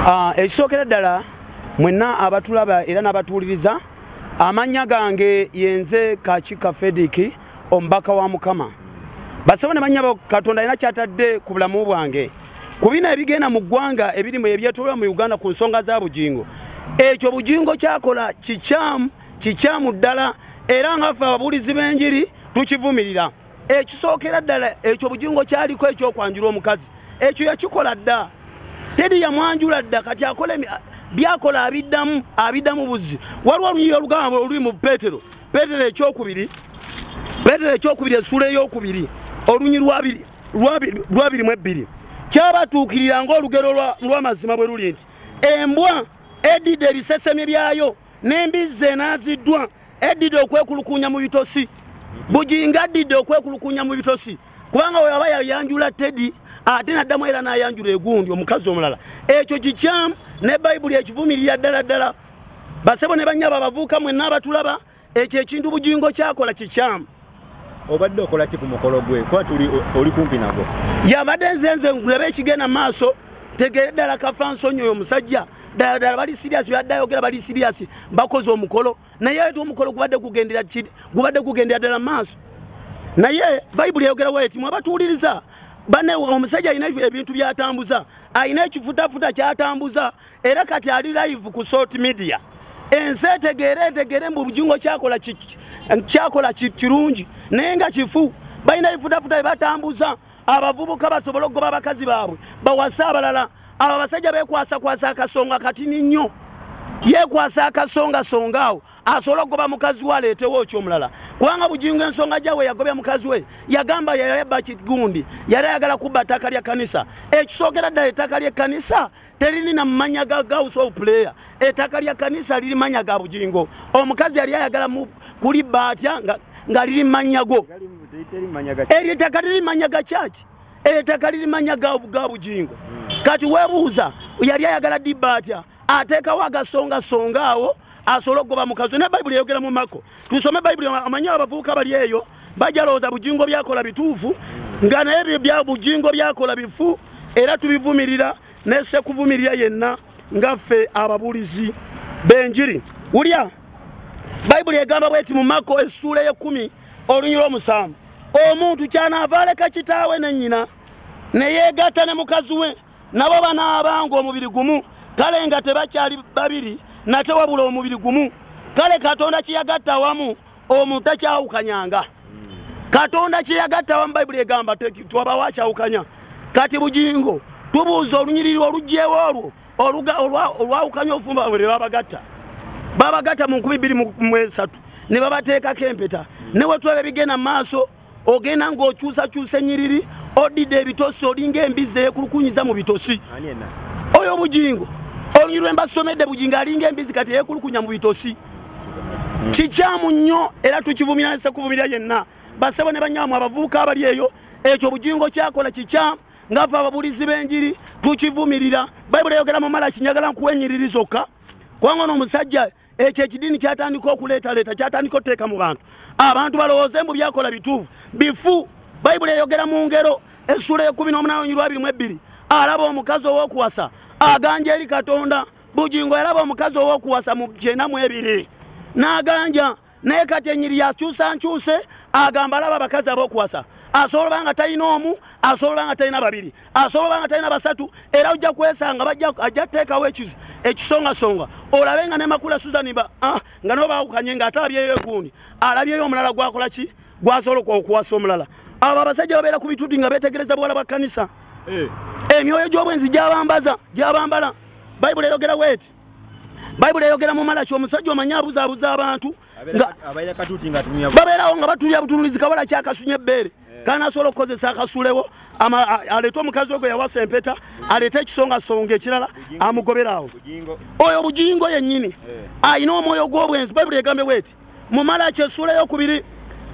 Ekisookera ddala mwenna abatulaba era n'abatuwuliriza, amannya gange yenze Kakika Fediki, omubaka wa Mukama. Basebo ne bannyabo, Katonda alina ky'atadde ku bulamu bwange. Ku bino ebigenda mu ggwanga ebirimu ebyetoloola mu Uganda ku nsonga za Bujingo, ekyo Bujingo kyakola kikyamu, kikyamu ddala, era nga ffe ababuulizi b'enjiri tukivumirira. Ekisookera ddala ekyo Bujingo kyaliko ekyokwanjula omukazi, ekyo yakikola dda. Teddy yamwanjula dda, kati akola byakola abiddamu, abiddamu buzzi. Waliwo olunyiriri olugamba oluli mu Peetero, Peetero ekyokubiri, Peetero ekyokubiri essuula eyokubiri, olunyiriri lwabiri mu ebbiri. Kyabatuukirira ng'olugero lw'amazima bwe luli nti embwa eddidde ebisesemye byayo n'embizzi enaaziddwa eddidde okwekulukunya mu bitosi. Bujingo addidde okwekulukunya mu bitosi kubanga we aba yayanjula Teddy ate n'addamu era n'ayanjula egundi omukazi omulala. Ekyo kikyamu ne Bayibuli ekivumirira ddala ddala. Basebo ne bannyabo abavubuka mwenna abatulaba, ekyo ekintu Bujingo kyakola kikyamu. Obadde okola ki ku mukolo gwe? Kuba tuli oli kumpi nagwo. Yabadde nze nze nkulaba ekigenda maaso, ntegeere ddala kafansonyi oyo omusajja ddala ddala bali serious, byadde ayogera bali serious, bakoze omukolo. Naye ate omukolo gubadde gugendera ki? Gubadde gugendera ddala maaso. Naye Bayibuli eyogera bw'eti, mwe abatuwuliriza, banne omusajja alina ebintu by'atambuza, alina ekifutafuta ky'atambuza, era kati ali live ku social media. Ensi etegeere, etegeere mbu Bujingo kyakola kyakola kirungi, naye nga kifu. Balina ebifutafuta bye batambuza, abavubuka basobole okugoba abakazi baabwe bawase abalala. Abo abasajja beekwasakwasa akasonga katini nnyo, yeekwasa akasongasonga awo asobole okugoba mukazi we aleetewo okyomulala. Kubanga Bujingo ensonga gyawe yagobya mukazi we, yagamba yali abba kigundi, yali ayagala kubba ttaka lya kkanisa. Ekisookera ddala ettaka ly'ekkanisa teririna mu mannya ga House of Prayer, ettaka lya kkanisa liri mannya ga Bujingo. Omukazi yali ayagala kulibba atya nga liri mu mannya go? Eryo ettaka liri mannya ga church, ettaka liri mannya ga Bujingo. Kati weebuuza yali ayagala dibba atya? Ateekawo agasongasonga awo asobole okugoba mukazi. Ne Bayibuli eyogera mu Mako, tusome Bayibuli. Amanyi abavubuka bali eyo bajja lowooza Bujingo byakola bituufu, nga naye bya Bujingo byakola bifu, era tubivumirira ne sekuvumirira yenna nga ffe ababuulizi b'enjiri. Wulya Bayibuli egamba bw'eti mu Mako essuula ey'ekkumi olunyiriri lw'omusanvu, omuntu kyanaava aleka kitaawe ne nnyina ne yeegatta ne mukazi we, nabo banaabanga omubiri gumu, kale nga tebakyali babiri nate wabula omubiri gumu. Kale Katonda kye yagatta awamu omuntu takyawukanyanga. Katonda kye yagatta awamu, Bayibuli egamba twabawo akyawukanya. Kati Bujingo tubuuza olunyiriri oluggyewo olwo olwawukanya obufumbo bwabwe lwe babagatta. Babagatta mu 2003 ne babateekako empeta. Ne we tulaba ebigenda mu maaso, ogenda ng'okyusakyusa ennyiriri, oddidde ebitosi, olinga embizzi eyeekulukunyiza mu bitosi. Oyo Bujingo olunyiriri lwe mbasomedde, Bujingo alinga embizzi kati yeekulukunya mu bitosi. Kikyamu nnyo era tukivumira sekuvumirira yenna. Basebo ne bannyamwe abavubuka abali eyo, ekyo Bujingo kyakola kikyamu, nga ffe ababuulizi b'enjiri tukivumirira. Bayibuli eyogera mu Malaki, njagala nkuwe ennyiriri zokka, kubanga ono omusajja ekyo ekidiini kyatandika okuleetaleeta, kyatandika oteeka mu bantu, abantu balowooze mbu byakola bituufu, bifu. Bayibuli eyogera mu Ngero essuula ey'e18 olunyiriri lwabiri mu ebbiri, alaba omukazi ow'okuwasa aganja eri Katonda. Bujingo yalaba omukazi ow'okuwasa mu 92 n'aganja, naye kati ennyiriri yakyusa nkyuse, agamba alaba abakazi ab'okuwasa, asobola oba nga talina omu, asobola oba nga talina babiri, asobola oba nga talina basatu, era ojja kwesanga ajja kuteekawo ekisongasonga, olabe nga ne Makula Susan nga nabo baawukanye, ng'ate alabyeyo egundi, alabyeyo omulala gwakola ki, gwasobola okuwasa omulala. Abo abasajja babeera ku bituti nga beetegereza buwala bwa kkanisa. Emyoyo gy'obwenzi gyabambaza, gyabambala. Bayibuli eyogera bw'eti, Bayibuli eyogera mu Malaki, omusajja omanyi abuzaabuza abantu babeerawo nga batulya butunulizi, kawala kyakasunya ebbeere, kanasobola okukozesa akasulewo, aleete omukazi we gwe yawasa empeta, aleete ekisongasonga ekirala amugobera awo. Oyo Bujingo yennyini alina omwoyo gw'obwenzi. Bayibuli egambe bw'eti mu Malaki essuula ey'okubiri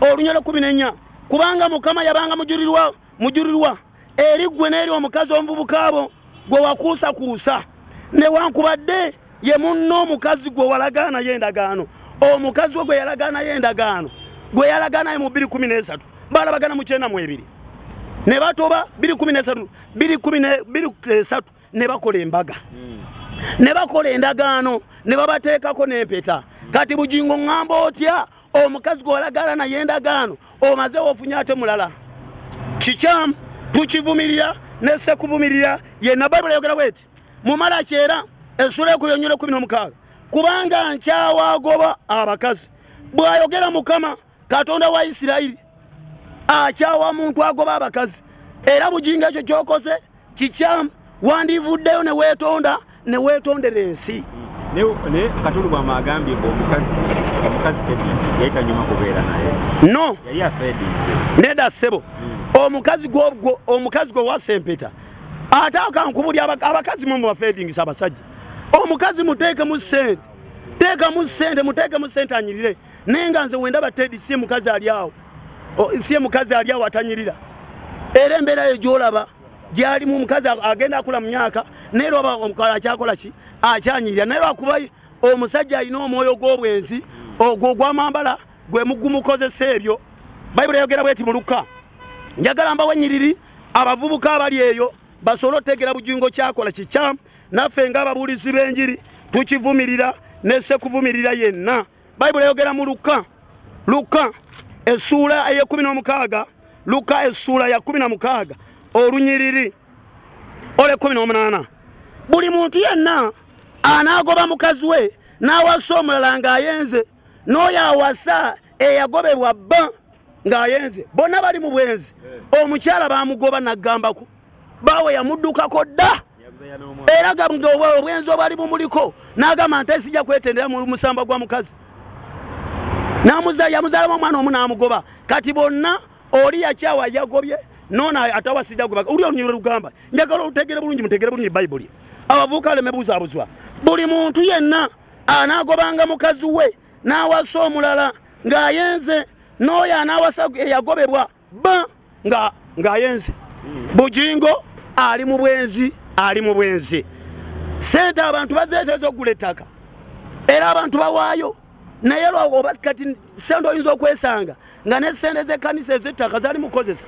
olunyiriri 14, kubanga Mukama yabanga mujulirwa eri ggwe n'eri omukazi omuvubuka abo gwe wakuusakuusa, newankubadde ye munno omukazi gwe walagaanayo endagaano. Omukazi we gwe yalagaanayo endagaano, gwe yalagaanayo mu 2013, balabagana mu 92 ne batoba 2013, 2013 ne bakola embaga. Ne bakola endagaano ne babateekako n'empeta. Kati Bujingo ŋŋamba otya omukazi gw'olagala naye endagaano omaze ofunye ate mulala? Kikyamu, tukivumirira ne sekuvumirira yenna. Bayibuli eyogera bweti mu Malaki era essula ekuyonyola 16, kubanga nkyawagoba abakazi, bw'ayogera Mukama Katonda wa Isirayiri. Akyawa muntu agoba abakazi. Era Bujingo ekyo ky'okoze kikyamu, wandivuddeyo ne weetonda ne weetondera ensi. Ne Katundu bw'ama agambye mbu omukazi Teddy yali tanyuma kubeera naye. No. Yali afeedinze. Nedda ssebo. Omukazi gwe wassa empeta, ate akankubuli abakazi mwe mubafeedingisa abasajja. Omukazi muteekemu ssente, teekamu ssente, muteekemu ssente anyirire. Naye nga nze wendaba Teddy si mukazi ali awo, si mukazi ali awo atanyirira. Era embeera eyo gy'olaba gyalimu omukazi agenda akula mu myaka, naye lwaba omukazi akyakola ki? Akyanyirira. Naye lwakuba omusajja alina omwoyo gw'obwenzi ogwo ogw'amambala gwe mugumukozesa ebyo. Bayibuli eyogera bweti mu Luka. Njagala mbawe ennyiriri abavubuka abali eyo basobole otegeera Bujingo kyakola kikyamu. Naffe ng'ababuulizi b'enjiri tukivumirira ne sekuvumirira yenna. Bayibuli eyogera mu Luka, Luka essuula ey'e16, Luka essuula ya 16 olunyiriri olw'e 18. Buli muntu yenna anaagoba mukazi we n'awasa omulala ng'ayenze, n'oyo awasa eyagobebwa bba ng'ayenze, bonna bali mu bwenzi. Omukyala baamugoba n'aggambako, baawe yamuddukako dda, era obwenzi obwali bumuliko n'agamba nti sijja kwetendera mu musamba gwa mukazi. Yamuzaalamu omwana omu n'amugoba. Kati bonna oli yakyawa yagobye, nono atawasijja goba. Uli olunyiriri lugamba, njagala olutegere bulungi, mutegere bulungi Bayibuli. Abavubuka aleme buzaabuzwa. Buli muntu yenna anaagobanga mukazi we n'awasa omulala ng'ayenze, n'oyo anaawasa eyagobebwa bba ng'ayenze. Bujingo ali mu bwenzi, ali mu bwenzi. Ssente abantu bazeeteeza okugula ettaka, era abantu bawaayo. Naye oba kati ssente oyinza okwesanga nga ne ssente z'ekkanisa ez'ettaka zaali mukozesa.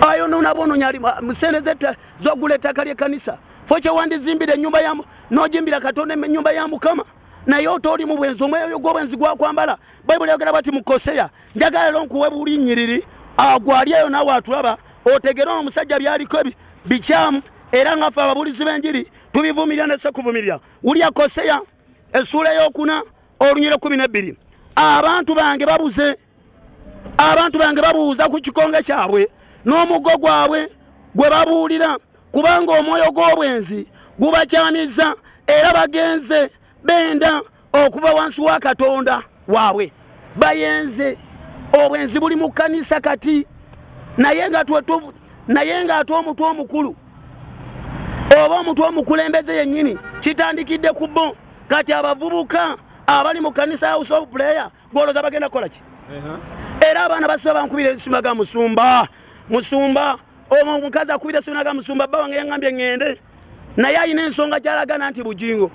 Ayo nonabonoonya ali mu ssente z'okugula ettaka ly'ekkanisa. Fo kyewandizimbira ennyumba ya n'ogimbira Katonda ennyumba ya Mukama, naye otooli mu bwenzi. Omwoyo gw'obwenzi gwakwambala. Bayibuli eyogera bw'ati mu Koseya. Njagala leero nkuwe buli nnyiriri gwali eyo naawe atulaba otegere ono omusajja byaliko bikyamu, era nga ffe ababuulizi b'enjiri tubivumirira ne sekuvumirira. Wulya Koseya essuula ey'okuna olunyiriri 12. Abantu bange babuze, abantu bange babuuza ku kikonge kyabwe n'omuggo gwabwe gwe babuulira, kubanga omwoyo gw'obwenzi gubakyamizza, era bagenze benda okuva wansi wa Katonda waabwe. Bayenze, obwenzi buli mu kkanisa kati, naye ng'ate omutwe omukulu oba omutwe omukulembeze yennyini kitandikidde ku bo. Kati abavubuka abali mu kkanisa ya House of Prayer gw'olowooza bagenda kukola ki? Era abaana basiba bankubira esimu ga musumba, musumba omukazi akubira esimu ga musumba, bba wange yaŋŋambye ŋŋende, naye alina ensonga gy'alagana nti Bujingo.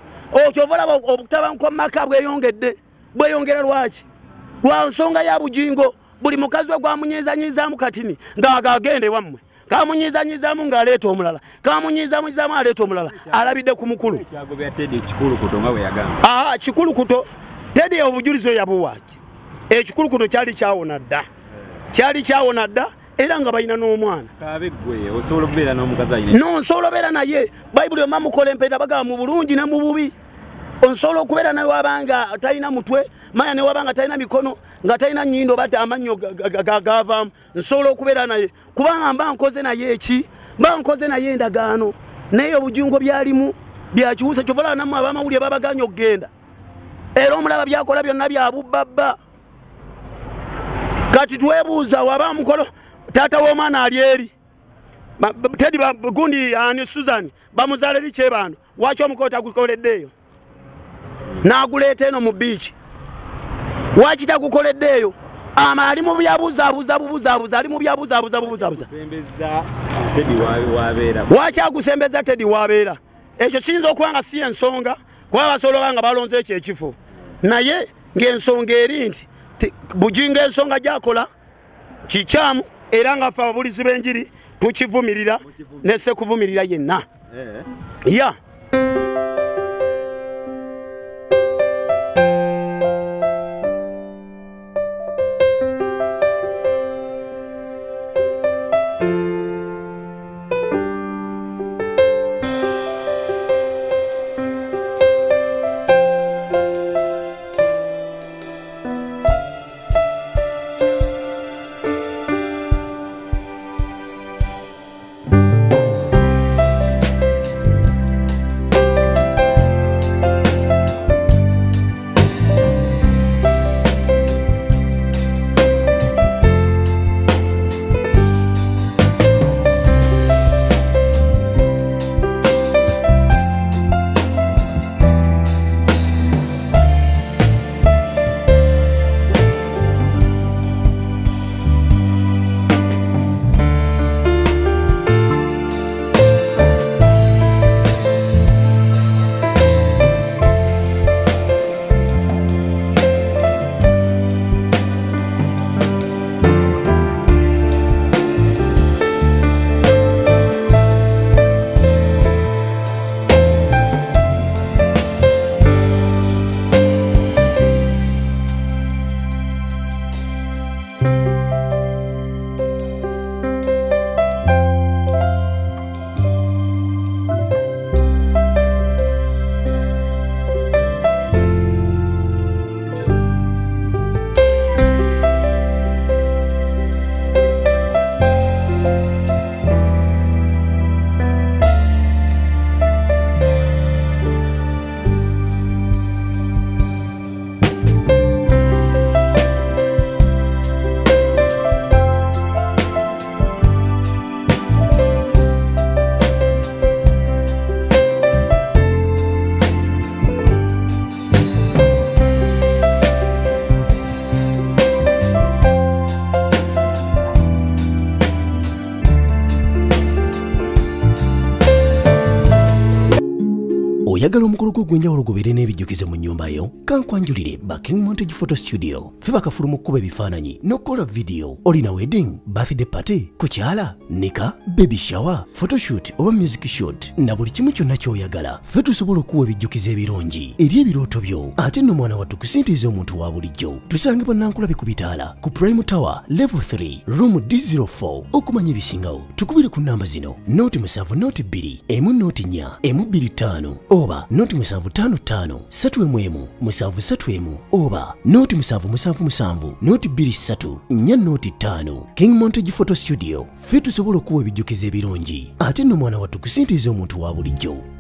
Kyova olaba obutabanguko mu maka bweyongedde. Bweyongera lwaki? Lwa nsonga ya Bujingo. Buli mukazi we gwamunyiizanyiizaamu katini ng'agagende wammwe, kamunyiizanyiizaamu ng'aleeta omulala, kamunyiizanyiizaamu aleeta omulala, alabidde ku mukulu. Kikulukuto Teddy obujulizi yabuwa ki? Ekikulukuto kyali kyawona dda, kyali kyawona dda, era nga balina n'omwana. No, nsobola obeera naye. Bayibuli yonna mukola empeta bagamba mu bulungi ne mu bubi. Onsobola okubeera naye wabanga talina mutwe, manya ne wabanga talina mikono, nga talina nnyindo oba amannyo gavaamu. Nsobola okubeera naye kubanga mba nkoze naye eki? Mba nkoze naye endagaano. Naye obujingo byalimu byakiwusa. Kyova olaba nammwe ab'amawulire babagaanye okugenda. Era omulaba byakola byonna bya bubbabba. Kati twebuuza waba mukolo taata w'omwana ali eri Teddy gundi ani Susan bamuzaala eri Kyebando, waki omukolo tagukoleddeeyo n'aguleeta eno mu biiki? Waki tagukoleddeeyo? Ama ali mu byabuzaabuza bubuzaabuza, ali mu byabuzaabuza bubuzaabuza. Waki agusembeza Teddy wabeera? Ekyo kiyinza okuba nga si ensonga, kuba basobola oba nga balonze ekyo ekifo, naye ng'ensonga eri nti Bujingo ensonga gy'akola kikyamu, era nga ffe ababuulizi b'enjiri tukivumirira ne sekuvumirira yenna. Ya. Oyagala omukolo gwo ogw'enjawulo gubeere n'ebijjukizo mu nnyumba yo? Kankwanjulire ba King Montage Photo Studio. Ffe bakafulu mu kkuba ebifaananyi n'okukola vidiyo. Olina wedding, birthday party, kukyala, nika, baby shower, photoshoot oba music shoot na buli kimu kyonna ky'oyagala. Ffe tusobola okuwa ebijjukizo ebirungi eri ebirooto byo. Ate nno mwana wattu kusintiiza omuntu wa bulijjo. Tusangibwa Nankulabe ku bitaala ku Prime Tower Level 3 Room D04. Okumanya ebisingawo tukubire ku namba zino: 0 7 02 1 04 125 oba 0755 3 1 731 oba 0777 023 405. King Montage Photo Studio, ffe tusobola okuwa ebijjukizo ebirungi. Ate nno mwana wattu kusintiiza omuntu wa bulijjo.